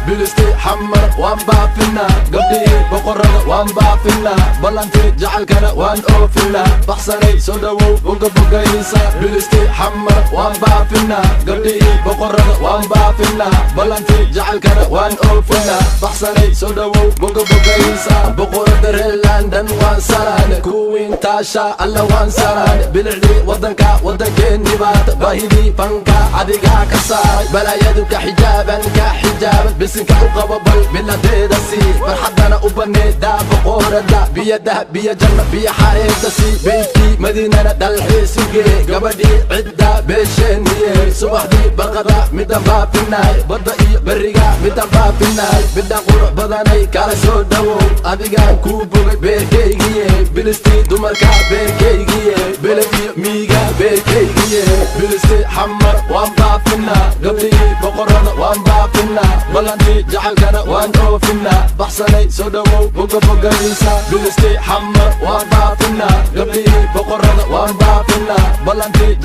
Bilisti Xamar waan baafinaa, gabdhihii boqorada waan baafinaa, ballantii jacaylkana waan oofinaa. Baxsanay, soo dhowow, boga bogaysa. Bilisti Xamar waan baafinaa, gabdhihii boqorada waan baafinaa, ballantii jacaylkana waan oofinaa. Baxsanay, soo dhowow, boga bogaysa. Boqorada reer London waan salaane, kuwiin taasha alla waan salaane. Bilicdii wadanka, wadankeennii baata, baahidii fanka adigaa ka saaray, balaayadu ka xijaaban, ka xijaaban. Bisinka u qabo, bal biladeeda sii, farxadana u baneedaa boqorada. Biyo dahab, biyo janno, biyo xareeda sii, beydkii Madiinana dalxiis u gee, gabadhii cidda beesheeniye. Subaxdii barqada midaan baafinaay, badda iyo berriga midaan baafinaay. Bidhaan qurux badanay, kala soo dhowow, adigaan kuu bogay beerkaygiye. Bilistii dumarka beerkaygiye, beled iyo miiga beerkaygiye. Bilisti Xamar waan baafinaa, gabdhihii boqorada waan baafinaa, ballantii jacaylkana waan oofinaa. Baxsanay, soo dhowow, boga bogaysa. Bilisti Xamar waan baafinaa, gabdhihii boqorada waan baafinaa, ballantii.